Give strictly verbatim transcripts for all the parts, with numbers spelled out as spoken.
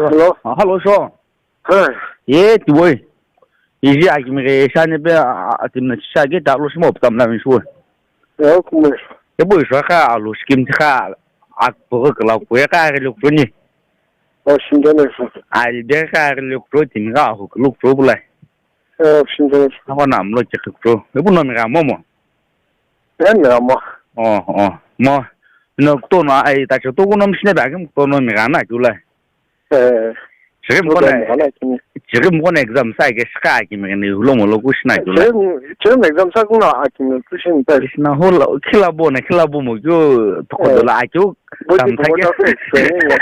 Hello. Ah, hello, sho. Hi. Ye, tiwoi. Iji akimi ke shani pe, a, a, timna chisha ke ta lo shimo ptam na min shu. Ya, kumai. E bo isho ka alo shikim kha, ak bo ka la ko ya ka re lo ni. O, shinde ne sho. Al de ka re lo ko tim ga ho lo ko bula. Eh, shinzo. Ako na mlo chekhe kutro. Ibu no mi ga momo. Eh, mi ga mo. Oh, oh. Mo. No kuto no ai ta cho to kuno mishne ba kim kuto no mi ga na kula. Eh. Chiri mo na. Chiri mo na exam sa ke shika ki mi ni hulo mo lo kushna kula. Chiri exam sa kuna a ki mi kushin ta. Ishna hol khila bo na khila bo mo kyo to ko dola a kyo. Sam ta ke.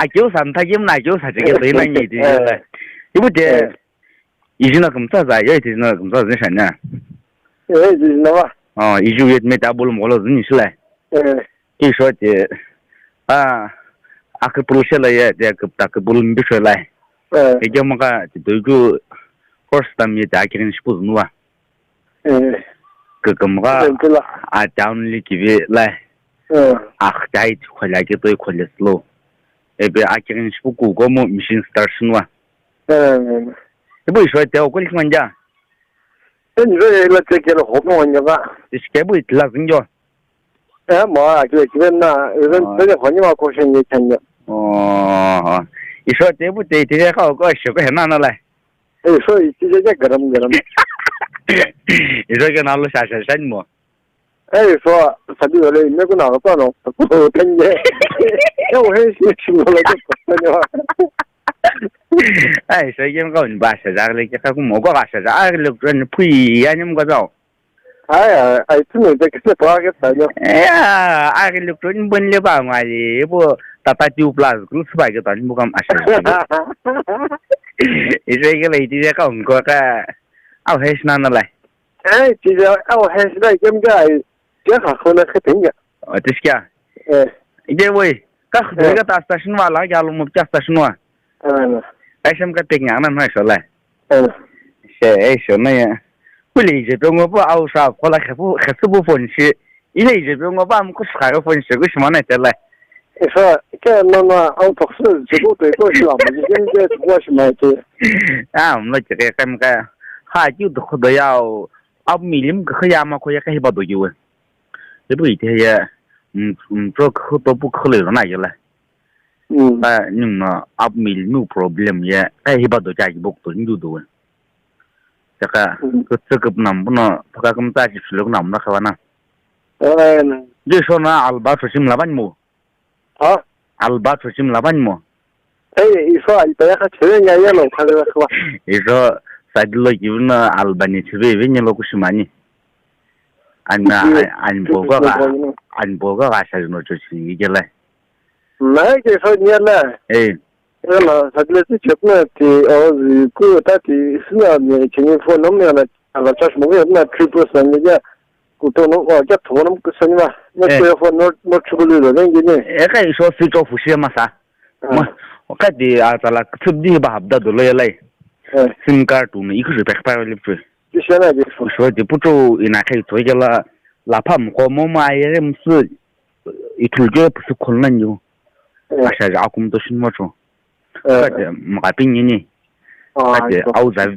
A kyo sam ta ke na kyo sa ke to ina ni ti. Ibu de. Ijina kumtsa za, ya ijina kumtsa zin shanya. Eh, ijina wa. Oh, iju yet me ta bulum golo zin shilai. Eh. Ki shoti, ah, akipul shela ya, ya kup ta kipul mbi shela. Eh. Ege maka ti doju first time ya ta kirin shipu zunwa. Eh. Ke kemga a town li kivi lai. Eh. Ah, dai ti khola ke toi khole slow. Ebe a kirin shipu ku go mo machine start shunwa. Eh. Ibu isho te o kuli manja. Eh, ni ve la te ke lo ho mo nya ba. Iske bu itla zinjo. Eh, ma a ke ke na, even te ho ni ma ko shen ye chan ya. Oh. Isho te bu te te kha ko sho ko na na lai. Eh, so iti je garam garam. Iso ke nalo sha sha shan mo. Eh, so sabi wale me ko na ko no. Ko tanye. Eh, o he shi shi mo la ko tanye. Ai, so ke ko ni ba sha ja le ke ka ko mo ko ga sha ja a le ko ni pui ya ni mo ga zao. Ai, ai, ai tu ne de ke se pa ke ta yo. Ya, a le ko ni bon le ba ngwa le bo tata tiu plus ko su ba ke ta ni mo kam a sha. Iso ke le iti je ka ko ka. Au he shna na lai. Eh, ti ja, au he shna kem ga ai. Ke kha kho na khe teng ya. O, ti skia. Eh. Ige woi, ka kho ga ta station wala ga lo mo ta station wa. Eh. Ai shem ka tek nya na na sho lai. Eh. She, eh, sho na ya. Kuli je pe ngo pa au sha ko la khe pu, khe su bu phone shi. Ile je pe ngo pa am ku sha ga phone shi ku shi ma na te lai. Iso, ke no no, au tok su, je ko te ko shi la mo, je ke je ko shi ma te. Ah, mo ke ke kam ka. Ha, ki du ko do ya o. Ab milim ka ya ma ko ya ka hi ba do ki we. Ibu ite ye, mm, mm, pro kho to pu kho le na ye la. Mm. Ba ning no ab mil nu problem ye, ka hi ba do cha ki bok to ndu do. Cha ka, ko tse ko nam bu no, to ka kum ta chi lo nam na kha na. Eh, na. Di so na al ba so sim la ban mo. Ha? Alba cho chim la ban mo. Ei, iso alba ya ka chhe nya ya lo kha le kha. Iso sadilo ki no alba ni chhe ve ni lo kushimani. An an boga ga, an boga ga sa no cho chi ge la. Na ke so nya la. Eh. Ela sadilo chi chhe na ti o ku ta ti sina ni chini phone no me la ala chas mo na triple sa ni ya. Kutono, o, kya thono mo kusani ma. No, eh, telephone no, no chukulu lo, nengini. E ka iso switch off shi ma sa. Ah. Ma, o ka di a tsala tsubdi ba habda dolo yalai. Eh. SIM card tu no, iku je pek pa le pu. Ti shana je so. Iso di puto ina kai to yala, la pam ko mo ma yere msu, itul je pusu kolna nyo. Eh. Asha ja akum to shin mo cho. Eh. Ka de, maka pin ni. Ah, ka de, iso. Au za pin